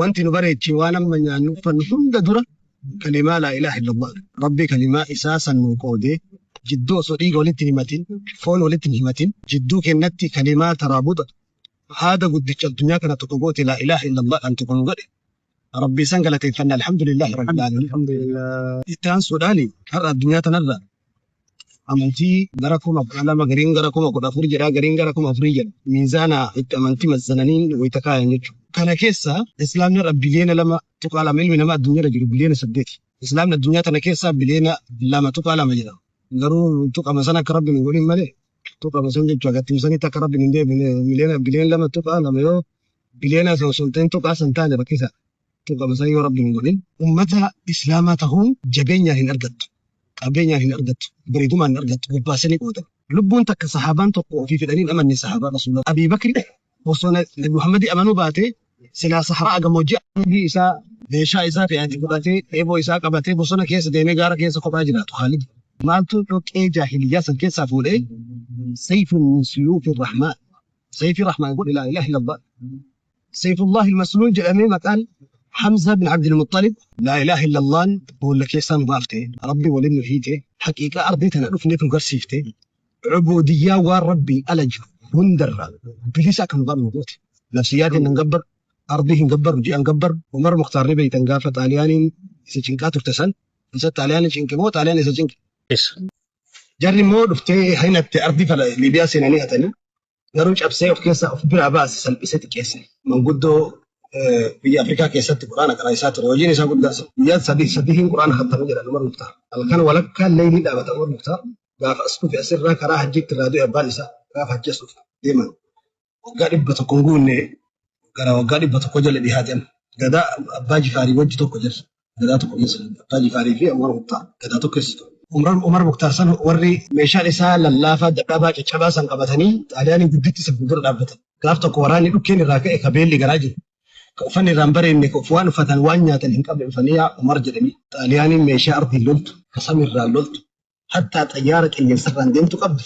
Wanti nu bareeche waan amma nyaannu uffannu hunda dura kalimaa laa ilaaha illallah. Rabbi kalimaa isaa san nuu qoodee jidduu osoo dhiiga walitti hin himatin, foon walitti hin himatin, jidduu kennatti kalimaa taraabuxa haada guddicha addunyaa kana tokko goote laa ilaaha illallah dhaan tokko nu godhe. Rabbii san galateeffanna, alhamdulillahi rabbil aalamiin. Alhamdulillah. Itti aansuudhaan har'a addunyaa tanarra amantii gara 12,000, gariin gara 14,000 jedha, gariin gara 4,000 jedha. Miizaana itti amantii mazzananiin wayita kaayan jechuudha. Kana keessa islaamni har'a biliyoona 2.2, ilmi namaa addunyaarra jiru biliyoona 8. Islaamni addunyaa tana keessaa biliyoona 2.2 jedhama. Garuu tuqama sana akka rabbiin hin godhin malee, tuqama san jechuudha agarsiisanitti akka rabbiin hin deebine, miliyoona biliyoona 2.2 yoo biliyoona osoo hin ta'in tuqaa san taane rakkisa. Tuqama san yoo rabbiin hin godhin. Ummata islaamaa tahuun jabeenyaan hin argattu. Qabeenyaan hin argattu. Bareedumaan hin argattu. Gubbaasanii qoodan. Lubbuun takka sahaabaan tokko ofii fedhanii hin amanne sahaabaa Rasuulaa. Abii Bakri osoo Nabi Muhammadii amanuu baate silaa Saharaa gammoojjii isaa meeshaa isaa fe'atee fudhatee eeboo isaa qabatee bosona keessa deemee gaara keessa kophaa jiraatu Khaalid. Maaltu dhoqqee jaahiliyyaa san keessaa fuudhee sayfun min suyuufi rahmaan. Sayfii rahmaan godhe laa ilaaha illallah. Sayfullahi al-Masluul jedhamee maqaan Hamza bin Abdul Muttalib laa ilaaha illallahn boolla keessaa nu baafte, Rabbi waliin nu hiite, haqiiqaa ardii tana dhufneef nu garsiifte, ubuudiyyaa waan Rabbii ala jiru hundarraa bilisa akka nu baanu nu goote. Nafsiyyaatiin hin gabbarru, ardii hin gabbarru, ji'a hin gabbarru. Umar Muktaar ni beeytan, gaafa Xaaliyaaniin isa cinqaa turte san, isa Xaaliyaanii cinqe moo Xaaliyaan isa cinqe? Isa. Jarri immoo dhuftee hinatte ardii fala Liibiyaa seenanii hatanii, garuu cabsee of keessaa of biraa baase, salphisee xiqqeesse. Manguddoo biyya Afrikaa keessatti Quraana qaraa'isaa ture. Hojiin isaa guddaa guyyaa sadii sadiin Quraana khattame jedhan Umar Muktaar. Halkan walakkaa leeylii dhaabata Umar Muktaar. Gaafa as dhufe asirraa karaa hajjiitti irraa du'e abbaan isaa, gaafa hajji as dhufe deeman. Waggaa 100 hin guunne, gara waggaa 100 jala dhihaate amma. Gadaa abbaa Jifaarii wajji tokko jira. Gadaa tokko keessa jiru. Abbaa Jifaarii fi Umar Muktaar gadaa tokko keessa ture. Umar Muktaar san warri meeshaan isaa lallaafaa dadhabaa caccabaa san qabatanii Xaaliyaanii gudditti isa fuuldura dhaabbatan. Gaaf tokko waraanni dhukkeen irraa ka'e, ka beelli garaa jiru, ka uffanni irraa hin bareedne, ka waan uffatan waan nyaatan hin qabne dhufanii yaa Umar jedhanii, Xaaliyaaniin meeshaa ardiin loltu, ka samiirraan loltu, hattaa xayyaara qilleensarraan deemtu qabdi.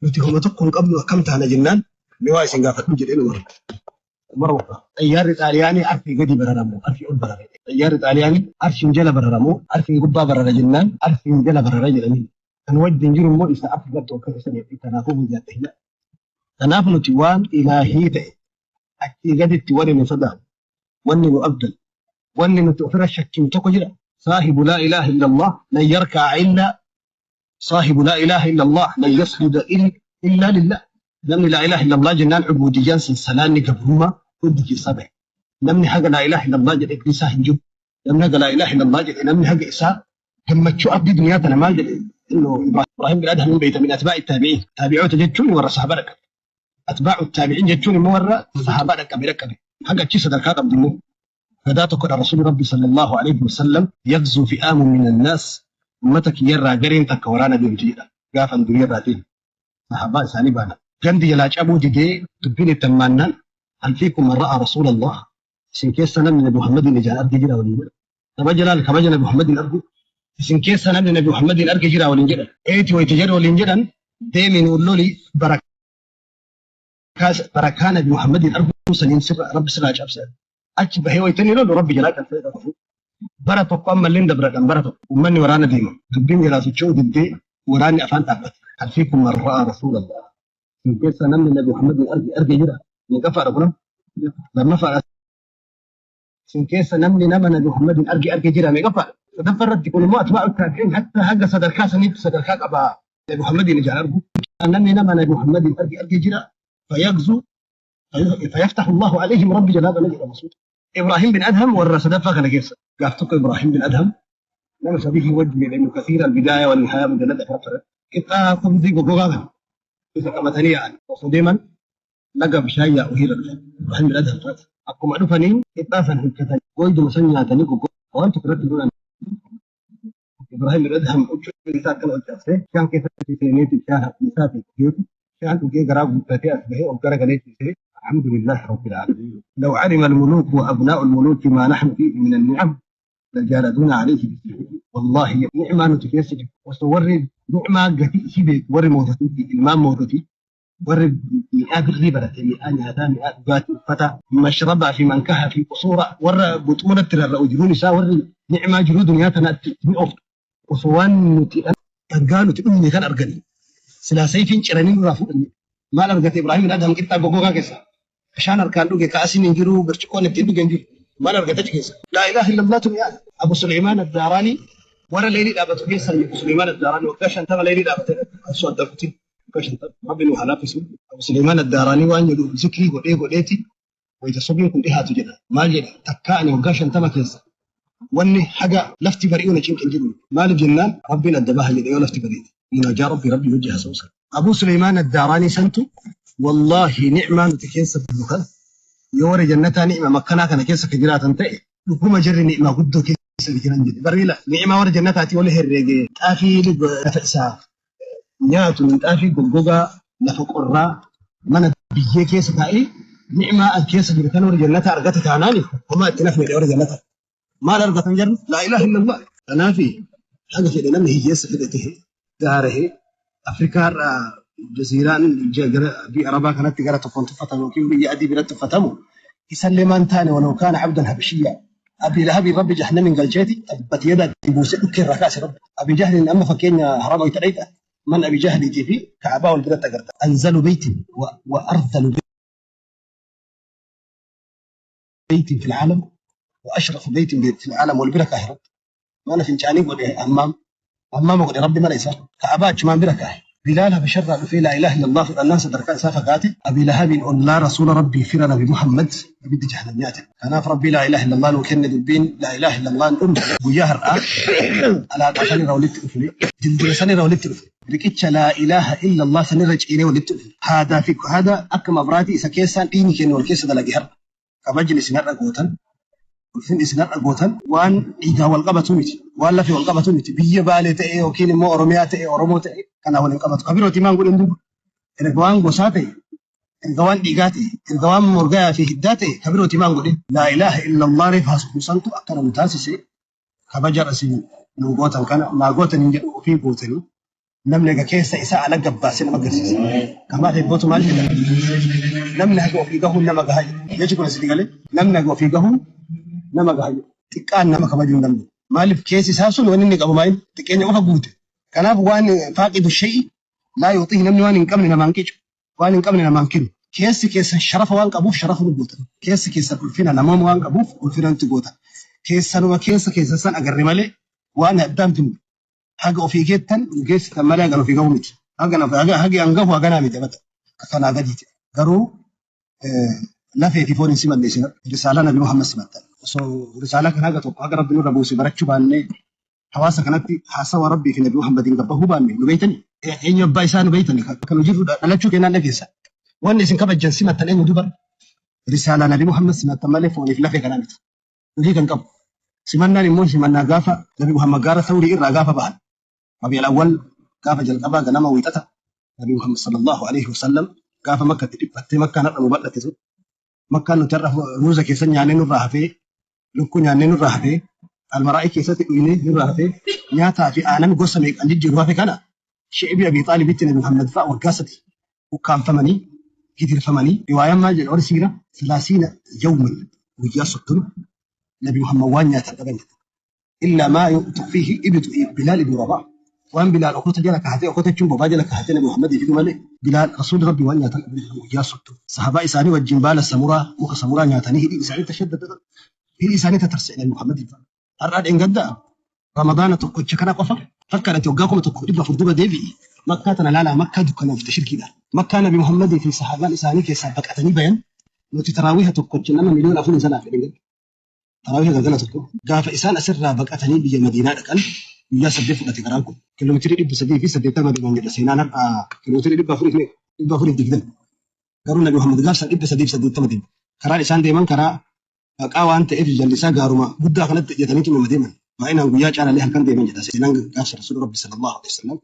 Nuti homa tokko hin qabnu, akkam taana jennaan, mee waa isin gaafadhu jedheen Umar. Umar Muktaar. Xayyaarri Xaaliyaanii arfii gadi bararamoo arfii ol barara? Xayyaarri Xaaliyaanii arshiin jala bararamoo arfiin gubbaa barara jennaan, arfiin jala barara jedhanii. Kan wajjin jiru immoo isa arfii irratti ol ka'e sana, kanaafuu guyyaa ta'e. Kanaaf nuti waan ilaahii ta'e achii gaditti wanni nu sodaannu, wanni nu abdannu, wanni nuti ofirra shakkinu tokko jira. Saahibu laa ilaaha illallah lan yarka'a illa saahibu laa ilaaha illallah lan yasjuda illa lillah. Namni laa ilaaha illallah jennaan ubuudiyyaan san salaanni gabrummaa hundi keessaa bahe. Namni haga laa ilaaha illallah jedhe isaa hin jiru. Namni haga laa ilaaha illallah jedhe, namni haga isaa gammachuu abdii duniyaa tana maal jedhe innu Ibrahim bin Adham hin beeyta, min atbaa'i taabi'iin. Taabi'oota jechuun warra sahaaba dhaqqabe. Atbaa'u taabi'iin jechuun immoo warra sahaabaa dhaqqabe dhaqqabe. Haga achi sadarkaa qabdu immoo. Gadaa tokkodha Rasuulli Rabbi sallallahu alaihi wasallam yaghzuu fi'aamun min annaas, ummata kiyyarraa gareen takka waraana deemti jedha. Gaafan dunyarraa deemu sahaabaa isaanii baana. Gandi jalaa cabuu didee dubbiin itti hammaannaan, hal fiikum man ra'a Rasuulallah, isin keessa namni Nabi Muhammadin ijaan arge jira waliin jedha. Kabaja laal, kabaja Nabi Muhammadin argu. Isin keessa namni Nabi Muhammadin arge jira waliin jedhan. Eeti wayita jedhu waliin jedhan, deemi nuun loli, barakaa Nabi Muhammadin arguu saniin sirra Rabbi sirraa cabsa. Achi bahee wayita inni lolu Rabbi jalaa cabsee qabu. Bara tokko ammallee dabradhan, bara tokko uummanni waraana deema. Dubbiin jalaa socho'uu diddee waraanni afaan dhaabbate. Hal fiikum man ra'a Rasuulallah. Isin keessa namni Nabi Muhammadin arge arge jira. Meeqaffaadha kun? Lammaffaadha. Isin keessa namni nama Nabi Muhammadin arge arge jira, meeqaffaadha? Sadaffaa irratti. Kun immoo atbaa'u taabi'iin hatta haga sadarkaa saniitti sadarkaa qaba Nabi Muhammadin ijaan argu. Namni nama Nabi Muhammadin arge arge jira. Fayaghzu fayaftahu Allahu alayhim, Rabbi jalaa bana jedha Rasuul. Ibrahim bin Adham warra sadaffaa kana keessa. Gaaf tokko Ibrahim bin Adham nama sadii wajjin Ibn Kathir al-Bidaaya wal Nihaaya mujallada afuraffaa irratti qixxaa khubzii goggogaa kana isa qabatanii yaa'an. Osoo deeman laga bishaan yaa'u hira dhufan. Ibrahim bin Adham faati. Akkuma dhufaniin qixxaa san hiikkatanii goyduma san nyaatanii goggogaa waan tokko irratti godhan. Ibrahim bin Adham huccuu isaa akkana ol cabsee bishaan keessatti seeneeti bishaan harkisaa fi dhugeeti bishaan dhugee garaa guuttatee as bahee ol garagalee ciisee, alhamdulillahi rabbil aalamiin, law alima al-muluuk wa abnaa'u al-muluuki maa nahnu fiihi min an-ni'am lajaaladuuna alayhi bis-suyuuf. Wallahi ni'maa nuti keessa jirru osoo warri ni'maa gatii isii beeku, warri moototii fi ilmaan moototii Warri mi'aa birrii barate, mi'aa nyaataa, mi'aa dhugaatii, uffata, mashrabaa fi mankaha fi qusuura warra buxuunatti rarra'u jiruun isaa warri ni'maa jiruu duniyaa tanaatti mi'ooftu. Osoo waan nuti dhangaa nuti dhumne kan argani silaa sayfiin ciranii nurraa fuudhani. Maal argate Ibraahim bin Adham qixxaa goggogaa keessa? Bishaan harkaan dhuge kaasiin hin jiru, birciqoon ittiin dhuge hin jiru. Maal argate achi keessa? Laa ilaaha illallah tu mi'aadha. Abu Suleymaan Addaaraanii warra leelii dhaabatu keessaa Abu Suleymaan Addaaraanii waggaa 50 leelii dhaabate osoo adda kutin. Waggaa 50 Rabbi nu haa laaffisu. Abu Suleymaan Addaaraanii waan jedhu zikrii godhee godheeti wayita sobiin kun dhihaatu jedha. Maal jedha? Takkaa ani waggaa 50 keessa wanni haga lafti bari'uu na cinqin jiru. Maaliif jennaan Rabbiin adda baha jedhe yoo lafti bariite. Munaajaa Rabbi Rabbi wajji haasa'u sana. Abuu Suleymaan Addaaraanii santu wallaahi ni'maa nuti keessa bullu kana yoo warri jannataa ni'ma makkanaa kana keessa ka jiraatan ta'e dhuguma jarri ni'maa guddoo keessa jiran jedhe. Barriila ni'maa warra jannataatii oli herreege xaafii lafa isaa nyaatu minxaafii goggogaa lafa qorraa mana biyyee keessa taa'ee ni'maa an keessa jiru kana warri jannataa argate taanaani homaa itti nafne warri jannataa. Maal argatan jarri? Laa ilaaha illallah. Kanaafi haga fedhe namni hiyyeessa fedhe tahe daarahee Afrikaa irraa jaziiraan gara biyya Arabaa kanatti gara tokkoon tuffatamu yookiin biyya adii biratti tuffatamu isallee maan taane walau kaana abdan habashiyyaa. Abii Lahabiin Rabbi jahannamiin galcheeti tabbat yadaa itti buusee dhukkee irraa kaase Rabbi. Abii Jahliin amma fakkeenya harama wayita dhayxa man Abii Jahliitii fi Ka'abaa wal biratti agarta. Anzalu beytin wa arzalu beytin fil aalam wa ashrafu beytin fil aalam wal bira kaahe Rabbi. Mana fincaanii godhe hammaam. Hammaama godhe Rabbi mana isaa. Ka'abaa achumaan bira kaahe. Bilaal Habasharraa dhufee laa ilaaha illallah fudhannaan sadarkaan isaa fagaate. Abii Lahabiin ollaa Rasuula Rabbii fira Nabi Muhammad ibiddi jahannam nyaate. Kanaaf Rabbii laa ilaaha illallah nuu kenne dubbiin laa ilaaha illallah dhumte guyyaa har'aa alaaqaa sanirra walitti dhufne dildila sanirra walitti dhufne riqicha laa ilaaha illallah sanirra ciinee walitti dhufne haadaa fi haada akka mabraatii isa keessaan dhiigni keenya wal keessa dalage har'a kabajni isin har'a gootan ulfinni isin har'a gootan waan dhiigaan wal qabatu miti, waan lafee wal qabatu miti. Biyya Baalee ta'e yookiin immoo Oromiyaa ta'e Oromoo ta'e kanaa wal hin qabatu. Ka birootii maan godhin duuba. Erga waan gosaa ta'e, erga waan dhiigaa ta'e, erga waan morgayaa fi hiddaa ta'e ka birootii maan godhin. Laa ilaaha illallah reef haasofnu santu akkana nu taasise kabaja isin nu gootan kana naa gootan hin jedhu ofii gootanii namni haga keessa isaa ala gabbaasee nama agarsiisa. Kamaaf eebbootu maal jedha? Namni haga ofii gahuun nama gaha jedha. Jechi kun asitti galee namni haga ofii gahuun nama gaha jedha. Xiqqaan nama kabajuu hin danda'u. Maaliif keessi isaa sun wanni inni qabu maal xiqqeenya qofa guute. Kanaaf waan faaqidu shay'i laa yuuxihi namni waan hin qabne namaan qicu. Waan hin qabne namaan kennu. Keessi keessan sharafa waan qabuuf sharafa nu gootan. Keessi keessan ulfina namooma waan qabuuf ulfina nutti gootan. Keessanuma keessa keessan san agarre malee waan addaan finne. Haga ofii geettan nu geessitan malee haga ofii gahu miti. Haga haga an gahu haganaa miti abada. Kanaa gadiiti. Garuu lafee fi foon hin simanne isin risaalaa Nabi Muhammad simattan. Osoo risaalaa kana haga tokko haga Rabbi nurra buuse barachuu baannee hawaasa kanatti haasawa Rabbii fi Nabi Muhammadiin gabbahuu baanne nu beeytani. Eenyu abbaa isaa nu beeytani. Kan nu jirru dhalachuu kennaan dhageessa. Wanni isin kabajjan simattan eenyu dubar risaalaa Nabi Muhammad simattan malee fooniif lafee kanaa miti. Hojii kan qabu. Simannaan immoo simannaa gaafa Nabi Muhammad gaara Thawrii irraa gaafa bahan. Rabi'al Awwal gaafa jalqabaa ganama wiixata Nabi Muhammad sallallahu alaihi wasallam gaafa Makkatti dhiphattee Makkaan har'a nu bal'atte sun Makkaan nuti har'a ruuza keessa nyaannee nurraa hafee lukkuu nyaannee nurraa hafee almaraa'ii keessatti dhuynee nurraa hafee nyaataa fi aanan gosa meeqaan jijjiiru hafe kana Shi'bii Abii Xaalibitti Nabi Muhammad fa'a waggaa 3 ukkaamfamanii gidirfamanii riwaayaan maal jedha warri siira salaasiina yawman guyyaa 30 Nabi Muhammad waan nyaatan dhaban jedha. Illaa maa tukhfiihi ibtu Bilaal ibnu Rabaa waan Bilaal okota jala kahatee okota jechuun bobaa jala kahatee Nabi Muhammad fidu malee Bilaal rasuulli Rabbi waan nyaatan dhaban jedha guyyaa 30 sahabaa isaanii wajjin baala samuraa muka samuraa nyaatanii hidhii isaanii tashaddada hidhii isaanii tatarsa'e Nabi Muhammad har'aa dheengaddaa Ramadaana tokkocha kana qofa fakkaadhati waggaa 1400 duuba deebi'i Makkaa tana laalaa Makkaa dukkanoofte shirkiidhaan. Makkaa Nabi Muhammadii fi sahaabaan isaanii keessaa baqatanii bayan nuti taraawiha tokkocha nama 4,000,000 hin salaafne dheengadda. Taraawiha galgala tokko gaafa isaan asirraa baqatanii biyya Madiinaa dhaqan guyyaa 8 fudhate karaan kun. Kiiloomeetirii 380 deeman jedha seenaan har'a kiiloomeetirii 400 fi 420. Garuu Nabi Muhammad gaafsan 380 deema. Karaan isaan deeman karaa Baqaa waan ta'eef jalli isaa gaaruma guddaa kanatti ejjetaniitu nama deeman. Baay'inaan guyyaa caalallee halkan deeman jedha seenaan gaafsa Rasuulli Rabbi sallallahu alaihi wasallam.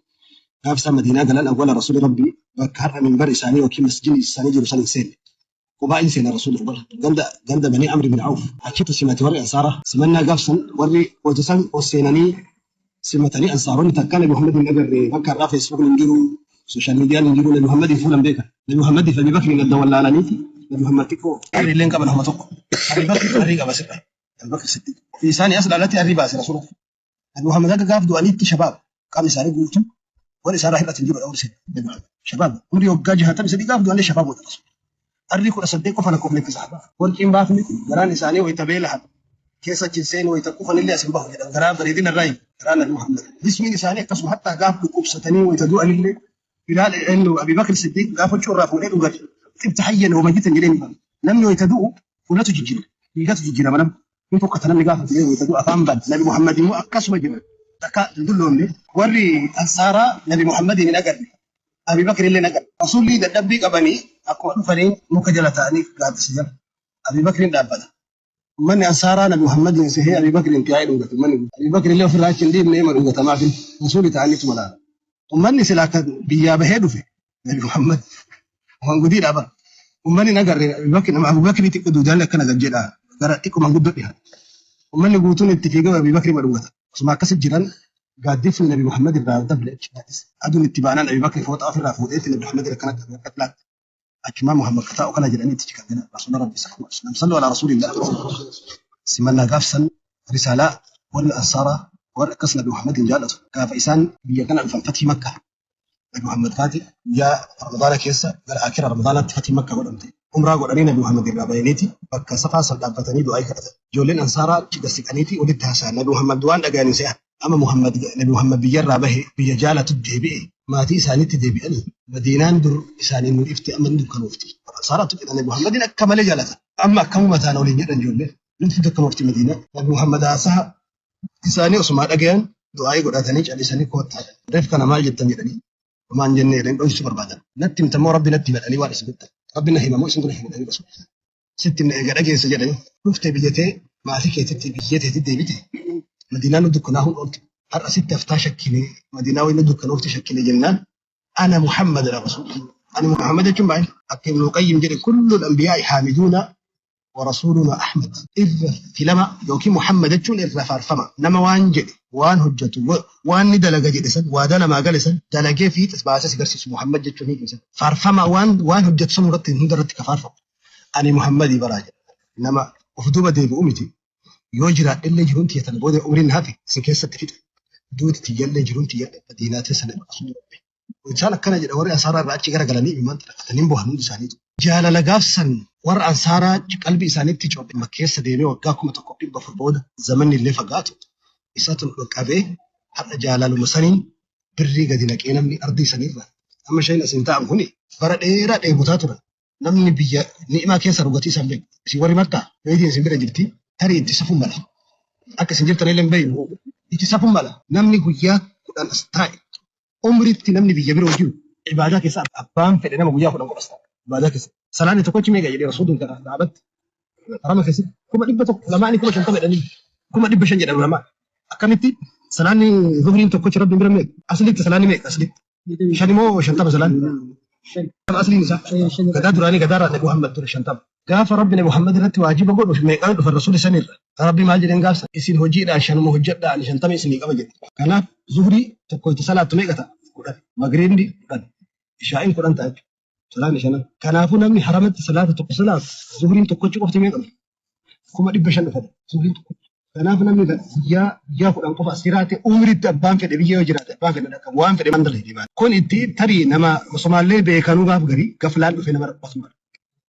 Gaaf isaan Madiinaa galan awwala Rasuulli Rabbi bakka har'a minbar isaanii yookiin masjidni isaanii jiru san hin seenne. Qubaa in seena Rasuulli awwala. Ganda ganda Banii Amri bin Awf achitti simate warri Ansaaraa. Simannaa gaaf san warri wayita san ol seenanii simatanii Ansaaronni takkaa Nabi Muhammad hin agarre bakka har'aa Facebook hin jiru. Social mediaan hin jiru. Nabi Muhammadiin fuulan beekan. Nabi Muhammadii fi Abi Bakriin adda wallaalaniiti. Nabi Muhammad xiqqoo harri illee hin qaban homa tokko. Abi Bakri harrii qaba sirra. Abi Bakri Siddiq. Ofii isaanii as laalatti harrii baase Rasuula. Nabi Muhammad akka gaaf du'aniitti shabaab qaamni isaanii guutuu waan isaarraa hir'ate hin jiru dha umrii Nabi Muhammad. Shabaab umrii waggaa 63 gaaf du'anillee shabaab wata Rasuula. Arrii 18 qofa lakkoofne akka sahabaa. Warqiin baafne garaan isaanii wayita beelahan keessa achi hin seenu wayita qufanillee as hin bahu jedhan garaa bareedina irraa hin garaa Nabi Muhammad. Jismiin isaanii akkasuma hattaa gaaf dhukkubsatanii wayita du'anillee Bilaal eenyu Abi Bakr Siddiq gaafa huccuu irraa fuudhee dhungate xibta hayyan wa mayyitan jedhee ni Namni wayita du'u fuulatu jijjiirama dhiigatu jijjiirama namni ni fokkata namni gaafa du'ee wayita du'u afaan bana Nabi Muhammad immoo akkasuma jira takka hin dulloomne warri Ansaaraa Nabi Muhammadiin hin agarre Abi Bakr illee hin agarre Rasuulli dadhabbii qabanii akkuma dhufanii muka jala ta'anii gaaddisa jala Abi Bakriin dhaabbata Ummanni Ansaaraa Nabi Muhammadiin sehee Abii Bakriin taa'ee dhungate. Ummanni Abii Bakri illee ofirraa achi hin dhiibne ima dhungata maafin Rasuuli ta'aniituma laala. Ummanni silaa akka biyyaa bahee dhufe Nabi Muhammad waan gudiidhaa bara. Ummanni hin agarre Abii Bakri nama Abii Bakrii xiqqoo duudaan akkana gad jedha gara xiqqoo manguddoo dhiyaata. Ummanni guutuun itti fiigee Abii Bakrii ma dhungata. Osuma akkasi jiran gaaddisni Nabi Muhammad irraa dabre achi gaaddisa. Aduun itti baanaan Abii Bakri fooxaa ofirraa fuudheetti Nabi Muhammad akkana qabee akka laatti. Achumaa Muhammad ka taa'u kana jedhanii itti ciqan gana Rasuula Rabbi sallallahu alaihi wasallam. Sallu ala Rasuulillah. Simannaa gaafsan risaalaa warri Ansaaraa warri akkas Nabi Muhammadin jaallatu gaafa isaan biyya kana dhufan fatii Makka Nabi Muhammad faati guyyaa Ramadaana keessa gara akira Ramadaanaatti fatii Makka godhamte. Umraa godhanii Nabi Muhammad irraa bayaniiti bakka safaa san dhaabbatanii du'aa kadhatan. Ijoolleen Ansaaraa achi gad siqaniiti walitti haasa'an. Nabi Muhammad waan dhagayan hin se'an. Amma Muhammad Nabi Muhammad biyyarraa bahe biyya jaalatu deebi'e maatii isaaniitti deebi'anii Madiinaan dur isaaniin nu ifte amma ni dukkanoofti. Ansaaraatu jedha Nabi Muhammadin akka malee jaalatan. Amma akkamuma taana waliin jedhan ijoolleen. Nutti dukkanoofti Madiinaan. Nabi Muhammad haasaha isaanii osumaa dhagayan du'aa'ii godhatanii callisanii koottaa jedhan. Reef kana maal jettan jedhanii homaa hin jenne jedhanii dhoysuu barbaadan. Natti himtan moo Rabbi natti hima jedhanii waan isin jettan. Rabbi na hima moo isintu na hima jedhanii rasuulli. Sitti himna eega dhageesse jedhani. Dhufte biyya tee maatii keetitti biyya teetti deebite Madiinaan nu dukkanaahun ooltu. Har'a sitti haftaa shakkine Madiinaa wayi nu dukkanoofti shakkine jennaan ana Muhammad jedha rasuulli. Ani Muhammad jechuun maal? Akka Ibnul Qayyim jedhe kullul anbiyaa'i haamiduuna wa rasuuluna Ahmad. Irra filama yookiin Muhammad jechuun irra faarfama. Nama waan jedhe waan hojjatu waan ni dalaga jedhe san waadaa namaa gale san dalagee fiixa baasee si garsiisu Muhammad jechuun hiikni isaa. Faarfamaa waan waan hojjatu san irratti hunda irratti ka faarfamu. Ani Muhammadii baraa jedha. Nama of duuba deebi'u miti. Yoo jiraadhellee jiruun tiyya tana booda umriin na hafe isin keessatti fixa. Duuti tiyyallee jiruun tiyya Madiinaa teessa na Rasuulli Rabbi. Isaan akkana jedha warri Ansaaraa irraa achi garagalanii imimmaan xiraqatanii hin bohan hundi isaaniitu. Jaalala gaafsan warra Ansaaraa qalbii isaaniitti cophe keessa deemee waggaa 1400 booda zamanni illee fagaatu isatu nu dhaqqabee har'a jaalaluma saniin birrii gadi naqee namni ardii sanirra amma isheen asiin ta'an kuni bara dheeraa dheebotaa turan. Namni biyya ni'imaa keessa rugatii isaan beeku. Isin warri Makkaa reediin isin bira jirti tarii itti safuun mala. Akka isin jirtan illee hin beeknu. Itti safuun mala. Namni guyyaa 10 as taa'e umritti namni biyya biroo jiru ibaadaa keessa abbaan fedhe nama guyyaa 10 qofa as taa'e ibaadaa keessa. Salaanni tokkochi meeqa jedhee rasuulli kana dhaabatti harama keessatti 100,000 lamaanii 50,000 jedhanii 500,000 jedhan ulamaa. Akkamitti salaanni zuhriin tokkochi rabbiin bira meeqa? Aslitti salaanni meeqa aslitti? Shani moo 50 salaanni? Asliin isaa gadaa duraanii gadaa irraa Nabi Muhammad ture 50. Gaafa Rabbi Nabi Muhammad irratti waajiba godhu meeqaan dhufan rasuulli sanirra. Rabbi maal jedheen gaafsa isin hojiidhaan shanuma hojjedhaa ani 50 isinii qaba jedhe. Kanaaf zuhrii tokko itti salaattu meeqa ta'a? 10. Magriibni 10. Ishaa'iin 10 ta'a jechuudha. Salaanni shanan. Kanaafuu namni haramatti salaata tokko salaatu zuhriin tokkochi qofti meeqa dhufa? 500,000 dhufa. Zuhriin tokkochi. Kanaaf namni guyyaa guyyaa 10 qofa as jiraate umritti abbaan fedhe biyya yoo jiraate abbaan fedhe dhaqqabu waan fedhe mandala hidhee baate. Kun itti tarii nama osomaallee beekanuu gaaf garii gaflaan dhufee nama rakkatu mala.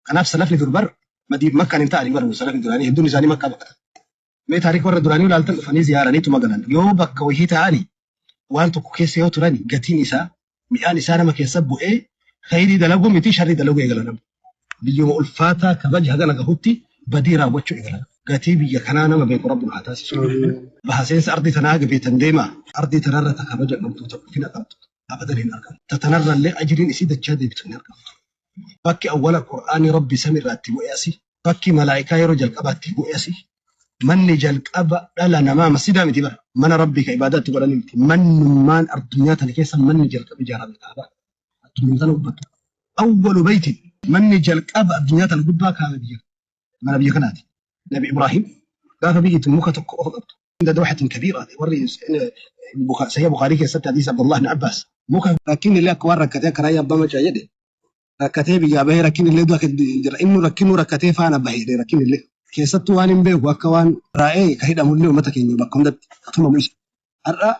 Kanaaf salafni dur bar madiib makkaan hin ta'anii bar salafni duraanii hedduun isaanii makkaa baqatan. Mee taarika warra duraanii yoo ilaaltan dhufanii ziyaaraniituma galan. Yoo bakka wayii ta'ani waan tokko keessa yoo turani gatiin isaa mi'aan isaa nama keessa bu'ee khayrii dalaguu miti sharrii dalaguu eegala namni. Biyyuma ulfaataa kabaja hagana gahutti badii raawwachuu eegala. Gatii biyya kanaa nama beeku Rabbi nu haa taasisu. Baha seensa ardii tanaa haga beektan deemaa. Ardii tanarra ta kabaja qabdu ta ulfina qabdu abadan hin argamtu. Ta tanarrallee ajriin isii dachaa deebitu hin argamtu. Bakki awwala Qur'aanii Rabbi samiirraa itti bu'e asi. Bakki malaa'ikaa yeroo jalqabaa itti bu'e asi. Manni jalqaba dhala namaa masjidaa miti bara. Mana Rabbii ka ibaadaa itti godhanii miti. Mannummaan addunyaa tana keessa manni jalqaba ijaarame Kaabaa. Addunyaa tana gubbatti. Awwalu baytin manni jalqaba addunyaa tana gubbaa kaa'ame biyya mana biyya kanaati. Nabi Ibraahim gaafa biyyi tun muka tokko qofa qabdu. عند دوحة كبيرة warri Sahih Bukhaarii keessatti hadiisa Abdullah ibn Abbas muka rakkinni illee akka waan rakkatee akka raayyaa abbaa macaa jedhe rakkatee biyyaa bahee rakkinni illee du'a jira inni rakkinuu rakkatee faana bahee rakkinni illee keessattuu waan hin beeku akka waan raa'ee ka hidhamullee uummata keenya bakka hundatti tumamu isa. Har'a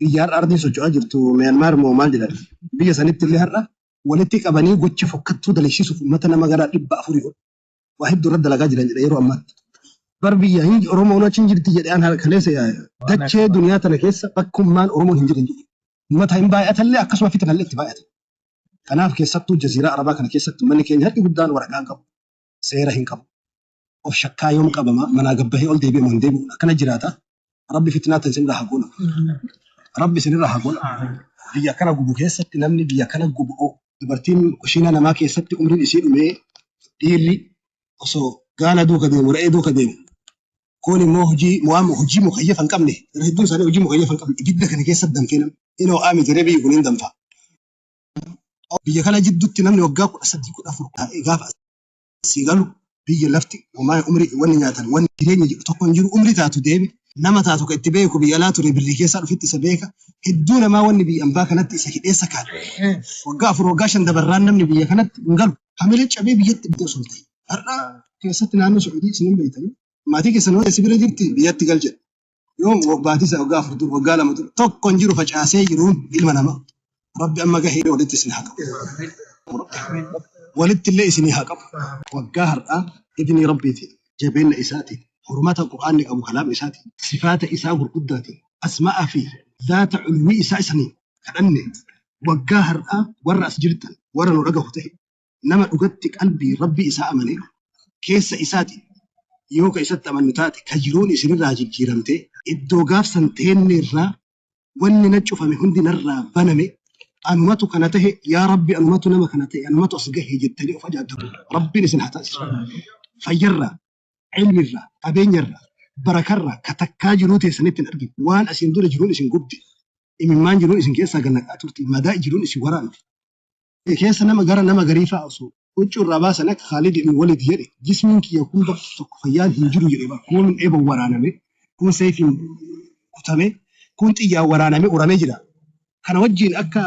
biyya har'a ardiin socho'aa jirtu Myanmar moo maal jedhan biyya sanitti illee har'a walitti qabanii gocha fokkattuu dalagsiisuuf uummata nama gara 400 ol waa hedduu irratti dalagaa jiran jedha yeroo ammaatti. Bar biyya hin Oromoon achi hin jirti jedhee an kaleessa dachee duniyaa tana keessa bakkummaan Oromoon hin jiran jedhe. Uummata hin baay'atallee akkasuma fitanallee itti baay'ata. Kanaaf keessattuu jaziiraa Arabaa kana keessatti uummanni keenya harki guddaan waraqaa hin qabu. Seera hin qabu. Of shakkaa yoom qabama manaa gabbahee ol deebi'e moo hin deebi'u akkana jiraata. Rabbi fitnaa tan isinirraa haa godhu. Rabbi isinirraa haa godhu. Biyya kana gubu keessatti namni biyya kana gubu dubartiin kushiinaa namaa keessatti umriin isii dhumee dhiirri osoo gaala duuka deemu re'ee duuka deemu kun immoo hojii waan hojii mukayyafa hin qabne irra hedduun isaanii hojii mukayyafa hin qabne ibidda kana keessatti danfee namni inni ho'aa miti ree biyyi kun hin danfa. Biyya kana jidduutti namni waggaa 13 14 taa'ee gaafa asii galu biyya lafti homaa umrii wanni nyaatan wanni jireenya jedhu tokko hin jiru umrii taatu deeme nama taatu ka itti beeku biyya alaa ture birrii keessaa dhufitti isa beeka hedduu namaa wanni biyya ambaa kanatti isa hidheessa kaadhe waggaa 4 waggaa 5 dabarraan namni biyya kanatti hin galu hamilee cabee biyyatti bitee osoo hin ta'in har'a keessatti naannoo Su'uudii isin hin beektanii maatii keessan hoo si bira jirti biyyatti gal jedha yoo baatii isaa waggaa 4 dur waggaa 2 dur tokko hin jiru facaasee jiruun ilma namaa Rabbi amma gahee walitti isin haa qabu. Walitti illee isinii haa qabu. Waggaa har'aa idnii Rabbiitiin, jabeenna isaatiin, hurmata Qur'aanni qabu kalaama isaatiin, sifaata isaa gurguddaatiin, asmaa'a fi zaata ulwii isaa isaniin kadhanne waggaa har'aa warra as jirtan warra nu dhagahu tahe nama dhugatti qalbii Rabbii isaa amane keessa isaatiin yoo ka isatti amannu taate ka jiruun isinirraa jijjiiramtee iddoo gaaf san teenne irraa wanni na cufame hundi narraa baname anumatu kana tahe yaa Rabbi anumatu nama kana tahe anumatu as gahe jettanii of ajaa'ibdu Rabbiin isin haa taasisu. Fayyarraa, ilmirraa, qabeenyarraa, barakarraa ka takkaa jiruu teessanitti hin argine waan asiin dura jiruun isin gubde imimmaan jiruun isin keessaa gad naqaa turte madaa jiruun isin waraante keessa nama gara nama garii fa'a osoo huccuu irraa baasan akka Khaalid ibn Walid jedhe jismiin kiyya kun bakki tokko fayyaan hin jiru jedhe bara kuun eebon waraaname kuun seeyfiin kutame kuun xiyyaan waraaname uramee jira kana wajjiin akka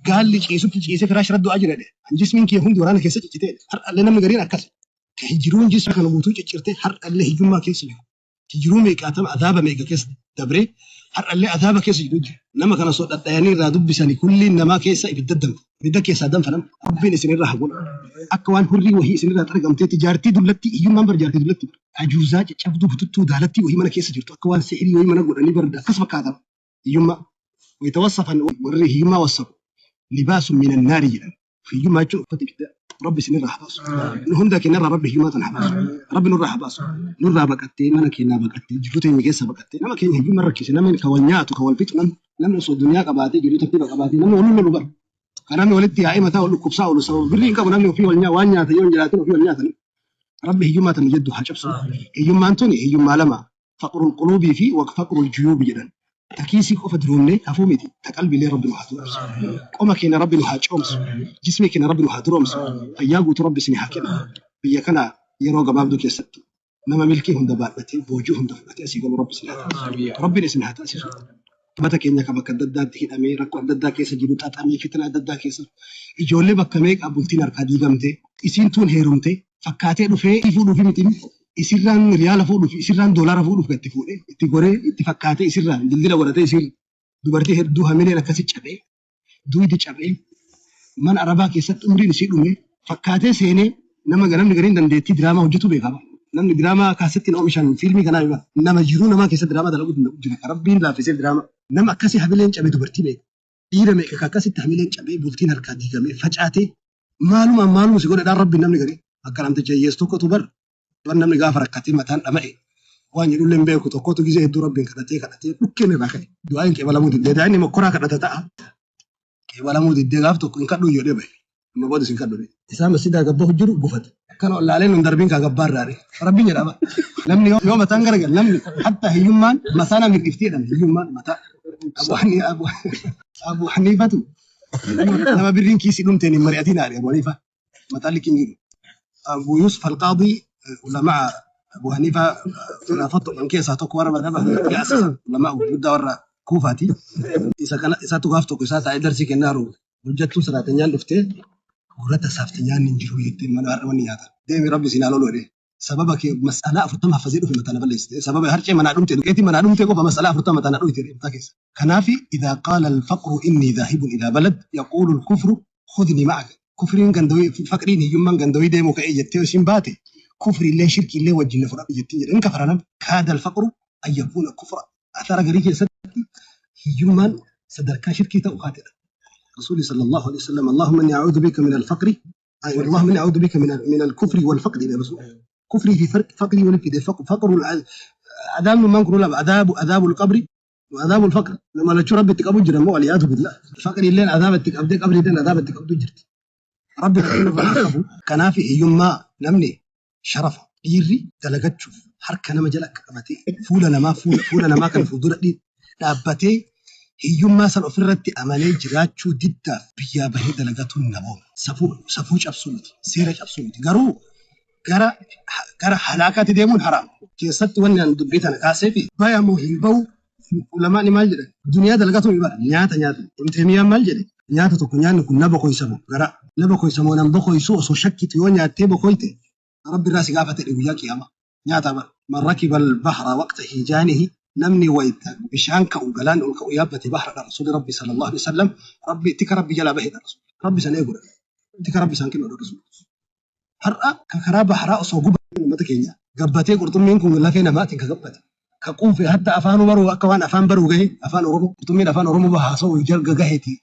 gaalli ciisutti ciisee firaash irra du'aa jira jedhe an jismiin kiyya hundi waraana keessa ciccitee jedhe har'allee namni gariin akkas ka jiruun jisma kana guutuu ciccirtee har'allee hiyyummaa keessa jiru jiruu meeqaatama azaaba meeqa keessa dabree har'allee azaaba keessa jiru jira. Nama kana osoo dhadhayanii irraa dubbisanii kulliin namaa keessa ibidda danfa. Ibidda keessaa danfa nama. Rabbiin isinirraa haa godhu. Akka waan hurrii wahii isinirraa xaragamteetti jaartii dullattii hiyyummaan bar jaartii dullatti bar. Ajuuzaa caccabduu bututtuu daalattii wahii mana keessa jirtu akka waan sihirii wahii mana godhanii bar akkas fakkaata hiyyummaa. Wayita wassafan warri hiyyummaa wassafu libaasun minan naari jedhan. Hiyyummaa jechuun uffata ibiddaa. Rabbi isinirraa haa baasu. Nu hunda keenyarraa Rabbi hiyyummaa tana haa baasu. Rabbi nurraa haa baasu. Nurraa baqattee mana keenyaa baqattee jiruu teenya keessa baqattee nama keenya hiyyummaa rakkise namni ka wal nyaatu ka wal fixu namni namni osoo duniyaa qabaatee jiruu tartiiba qabaatee namni wal lolu bara. Ka namni walitti yaa'ee mataa wal dhukkubsaa oolu sababa birrii hin qabu namni ofii wal nyaa waan nyaata yoo hin jiraatin ofii wal nyaatan. Rabbi hiyyummaa tana jeddu haa cabsu. Hiyyummaan tuni hiyyummaa lama faqrul quluubii fi wa faqrul juyuubi jedhan. Ta kiisii qofa duroomnee hafuu miti, ta qalbiilee Rabbi nu haa duroomsu. Qoma keenya Rabbi nu haa coomsu. Jismii keenya Rabbi nu haa duroomsu. Fayyaa guutuu Rabbi isinii haa kennu. Biyya kana yeroo gabaabduu keessatti nama milkii hunda baadhatee boojuu hunda fudhatee asii galu Rabbi isin haa taasisu. Rabbiin isin haa taasisu. Ummata keenya ka bakka adda addaatti hidhamee rakkoo adda addaa keessa jiru xaxamee fitna adda addaa keessa ijoollee bakka meeqa bultiin harkaa diigamtee isiin tuun heerumtee fakkaatee dhufee fuudhuufi miti isirraan riyaala fuudhuuf isirraan doolaara fuudhuuf gatti fuudhee itti goree itti fakkaatee isirraan dildila godhatee isirra dubartii hedduu hamileen akkasi cabee duydi cabee mana arabaa keessatti umriin isii dhume fakkaatee seenee nama namni gariin dandeettii diraamaa hojjetuu beeka bara. Namni diraamaa kaasettiin oomishan fiilmii kanaa beeka. Nama jiruu namaa keessatti diraamaa dalaguu danda'u jira. Ka Rabbiin laaffiseef diraamaa. Nama akkasii hamileen cabe dubartii meeqa dhiira meeqa ka akkasitti hamileen cabee bultiin harkaa diigamee facaatee maalumaan maaluma si godhedhaan Rabbiin namni garii akka namticha hiyyeessu tokkotu bar bar namni gaafa rakkatee mataan dhama'e waan jedhullee hin beeku tokkotu gizee hedduu Rabbiin kadhatee kadhatee dhukkeen irraa ka'e du'aa'iin qeebalamuu diddee daa'imni mokkoraa kadhata ta'a qeebalamuu diddee gaaf tokko hin kadhuu jedhee bahe amma booda isin kadhu isaa masjidaa gabbahu jiru gufate akkana ollaalee nun darbiin kaa gabbaa irraa Rabbiin jedhama namni yoo mataan garagal namni hatta hiyyummaan mataa namni dhifti jedhama hiyyummaan mataa Abu Haniifatu nama birriin kiisii dhumteen hin mari'atiin haadhe Abu Haniifa mataan likkiin jiru Abu Yusuf al-Qaadii ulamaa Abu Haniifaa irraa fottoqan keessaa tokko warra madhaba Hanafiyaa asasan ulamaa gurguddaa warra Kuufaati. Isa kana isatu gaaf tokko isaa taa'ee darsii kennaa jiru hojjettuun saraatanyaan dhuftee gurra saafte nyaanni hin jiru jettee mana har'a wanni nyaatan. Deemi Rabbi siin haa lolu jedhee. Sababa kee mas'alaa 40 hafazee dhufe mataa na balleessite. Sababa harcee manaa dhumte duqeetii manaa dhumte qofa mas'alaa 40 mataa na dhuyte mataa keessa. Kanaafi idhaa qaala al-faqru innii dhaahibun ilaa balad yaquulu al-kufru khudnii ma'aka. Kufriin gandawii faqriin hiyyummaan gandawii deemuu ka'ee jettee yoo isiin baate kufriilleen shirkiillee wajjin na fudhadhu jettiin jedhe. Hin kafara namni. Kaada al-faqru an yakuuna kufra. Athara garii keessatti hiyyummaan sadarkaa shirkii ta'u kaatedha. Rasuulli sallallahu alaihi wasallam Allahumma inni a'uudhu bika min al-faqri Allahumma inni a'uudhu bika min al-kufri wal-faqri jedhe Rasuulli. Kufrii fi faqrii walitti fide. Faqru adaabni kun lama adaabu adaabul qabri wa adaabul faqr. Nama lachuu Rabbi itti qabu jira moo waliyaadu billah. Faqri illeen adaaba itti qabdee qabri illeen adaaba itti qabdu jirti. Rabbi kan nurraa haa qabu. Kanaaf hiyyummaa namni sharafa dhiirri dalagachuuf harka nama jala akka qabatee fuula namaa fuula namaa kana fuuldura dhaabbatee hiyyummaa san ofirratti amanee jiraachuu diddaaf biyyaa bahee dalagatuun namooma. Safuu safuu cabsuu miti, seera cabsuu miti. Garuu gara gara halaakaatti deemuun haraam. Keessatti wanni an dubbii tana kaaseefi baya moo hin bahu ulamaani maal jedhan duniyaa dalagatu mi bara nyaata nyaata. Ibn Taymiyaan maal jedhe nyaata tokko nyaanni kun na bokoysa moo gara na bokoysa moo nan bokoysu osoo shakkitu yoo nyaattee bokoyte Rabbi irraa si gaafata jedhe guyyaa qiyaamaa. Nyaata bara. Man rakiba al-bahra waqta hiijaanihi namni wayta bishaan ka'u galaanni ol ka'u yaabbate bahradha Rasuulli Rabbi sallallahu alaihi wasallam Rabbi tika Rabbi jalaa bahedha Rasuulli. Rabbi san eegudha. Tika Rabbi isaan kennudha Rasuulli. Har'a ka karaa bahraa osoo guba uummata keenya gabbatee qurxummiin kun lafee namaatiin ka gabbate ka quufe hatta afaanuu baruu akka waan afaan baruu gahe afaan Oromoo qurxummiin afaan Oromoo haasa'uu jalga gaheeti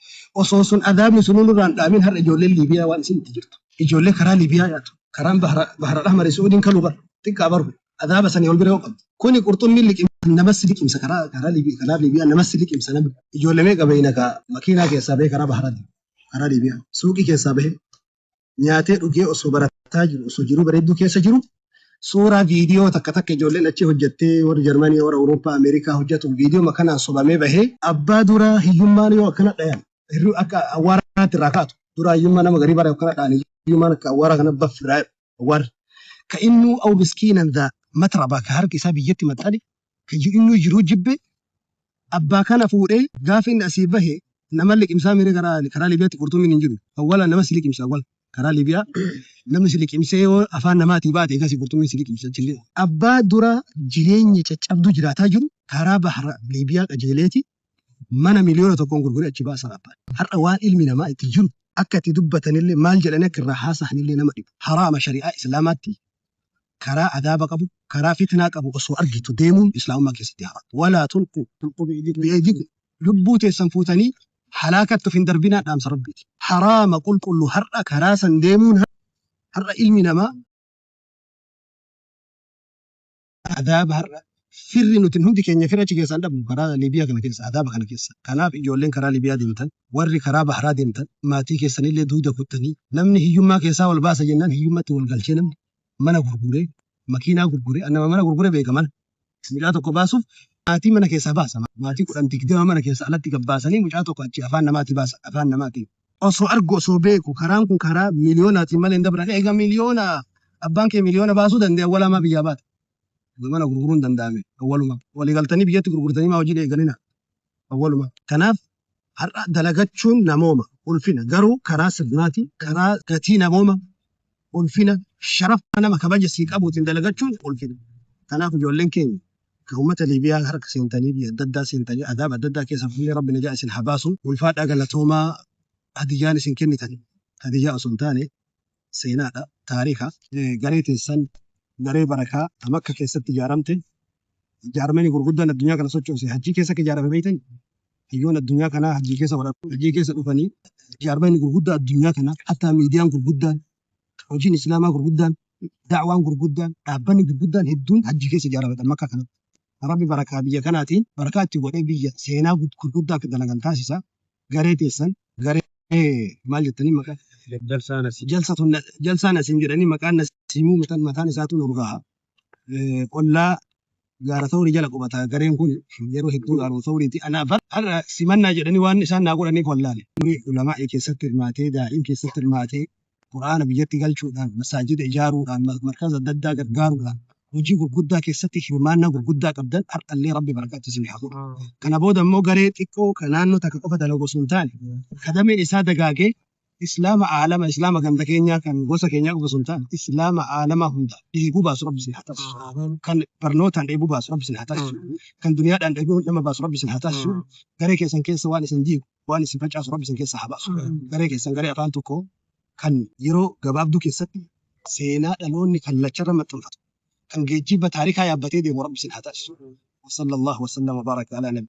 osoo sun adaabni sunuu nurraan dhaamin har'a ijoolleen Liibiyaa waan isin itti jirtu ijoollee karaa Liibiyaa yaatu karaan bahra bahra ahmari Su'uudiin kaluu bar xiqqaa baru adaaba sanii ol bira yoo qabdu kuni qurxummiin liqimsa namas liqimsa karaa karaa Liibiyaa karaa Liibiyaa namas liqimsa namni ijoollee meeqa beeyna ka makiinaa keessaa bahee karaa bahraa deemu karaa Liibiyaa suuqii keessaa bahee nyaatee dhugee osoo barataa jiru osoo jiruu bareedduu keessa jiru suuraa viidiyoo takka takka ijoolleen achi hojjattee warri Jarmanii warra Awurooppaa Ameerikaa hojjatu viidiyoo makanaan sobamee bahee abbaa duraa hiyyummaan yoo akkana dhayan hirri akka awwaaraatti irraa kaatu duraa hiyyummaa nama garii bara akkana dhayan hiyyummaan akka awwaaraa kana baff irraa awwaarri ka innuu aw miskiinan dhaa matrabaa ka harki isaa biyyatti maxxane ka innuu jiruu jibbe Abbaa kana fuudhee gaafa inni asii bahe nama liqimsaa mire karaa karaa Liibiyaatti qurxummiin hin jiru. Awwala nama si liqimsa awwala karaa Liibiyaa namni si liqimsee yoo afaan namaatii baate egasii qurxummiin si liqimsa achillee. Abbaa dura jireenya caccabduu jiraataa jiru karaa bahra Liibiyaa qajeeleeti mana 1,000,000n gurguree achi baasa abbaan. Har'a waan ilmi namaa itti jiru akka itti dubbatanillee maal jedhanii akka irraa haasahanillee nama dhiba. Haraama shari'aa Islaamaatti karaa adaaba qabu, karaa fitnaa qabu osoo argitu deemuun islaamummaa keessatti haraam. Walaa tulquu bi'aydikum lubbuu teessan fuutanii halaakatti of hin darbinaa dhaamsa Rabbiiti. Haraama qulqullu har'a karaa san deemuun har'a ilmi namaa adaaba har'a firri nuti hundi keenya fira achi keessaa hin dhabnu karaa Liibiyaa kana keessa adaaba kana keessa. Kanaaf ijoolleen karaa Liibiyaa deemtan warri karaa bahraa deemtan maatii keessanillee duyda kuttanii namni hiyyummaa keessaa wal baasa jennaan hiyyummatti wal galchee namni mana gurguree makiinaa gurguree an nama mana gurgure beeka mana mucaa tokko baasuuf maatii mana keessaa baasa maatii 10 20 mana keessaa alatti gad baasanii mucaa tokko achi afaan namaatii baasa afaan namaatiin osoo argu osoo beeku karaan kun karaa miliyoonaatiin malee hin dabran eega miliyoona abbaan kee miliyoona baasuu danda'e awwalaa maa biyyaa baata mana gurguruun danda'ame awwaluma walii galtanii biyyatti gurgurtanii maa hojii eegalina awwaluma kanaaf har'a dalagachuun namooma ulfina garuu karaa sirnaatiin karaa gatii namooma ulfina sharafa nama kabaja sii qabuutiin dalagachuun ulfina. Kanaaf ijoolleen keenya ka ummata Liibiyaa harka seentanii biyya adda addaa seentanii adaaba adda addaa keessa fuullee Rabbi najaa isin haa baasu. Ulfaadhaa galatoomaa hadiyyaan isin kennitan hadiyyaa osoo hin taane seenaadha taariika. Garee teessan garee barakaa ta Makka keessatti ijaaramte jaarmani gurguddaan addunyaa kana sochoose hajjii keessa akka ijaarame beeytani? Hayyoon addunyaa kanaa hajjii keessa wal hajjii keessa dhufanii jaarmani gurguddaa addunyaa kanaa hattaa miidiyaan gurguddaan hojiin islaamaa gurguddaan da'waan gurguddaan dhaabbanni gurguddaan hedduun hajjii keessa ijaarame Makka kanatti. Rabbi barakaa biyya kanaatiin barakaa itti godhee biyya seenaa gurguddaa akka dalagan taasisa. Garee teessan garee maal jettanii maqaa Jalsaa Nasiim. Jalsaa Nasiim jedhanii maqaan Nasiimuu mataan isaatu nu urgaaha. Qollaa gaara Thawrii jala qubata gareen kun yeroo hedduu gaaruma Thawriiti. Anaaf har'a simannaa jedhanii waan isaan naa godhaniif wallaale. Durii ulamaa'ii keessatti hirmaatee, daa'iin keessatti hirmaatee, Qur'aana biyyatti galchuudhaan, masaajida ijaaruudhaan, markaza adda addaa gargaaruudhaan, Hojii gurguddaa keessatti hirmaannaa gurguddaa qabdan har'allee Rabbi barakaatti isin haa godhu. Kana booda immoo garee xiqqoo kan naannoo takka qofa dalagu osoo hin taane kadameen isaa dagaagee Islaama aalama, Islaama ganda keenyaa kan gosa keenyaa qofa osoo hin taane Islaama aalama hunda dheebuu baasu Rabbi isin haa taasisu. Kan barnootaan dheebuu baasu Rabbi isin haa taasisu. Kan duniyaadhaan dheebuu nama baasu Rabbi isin haa taasisu. Garee keessan keessa waan isin diigu, waan isin facaasu Rabbi isin keessa haa baasu. Garee keessan garee afaan tokko kan yeroo gabaabduu keessatti seenaa dhaloonni kallacharra maxxanfatu kan geejjiba taarikaa yaabbatee deemu Rabbi isin haa taasisu. Wa sallallahu wa sallam wa baraka ala nabi.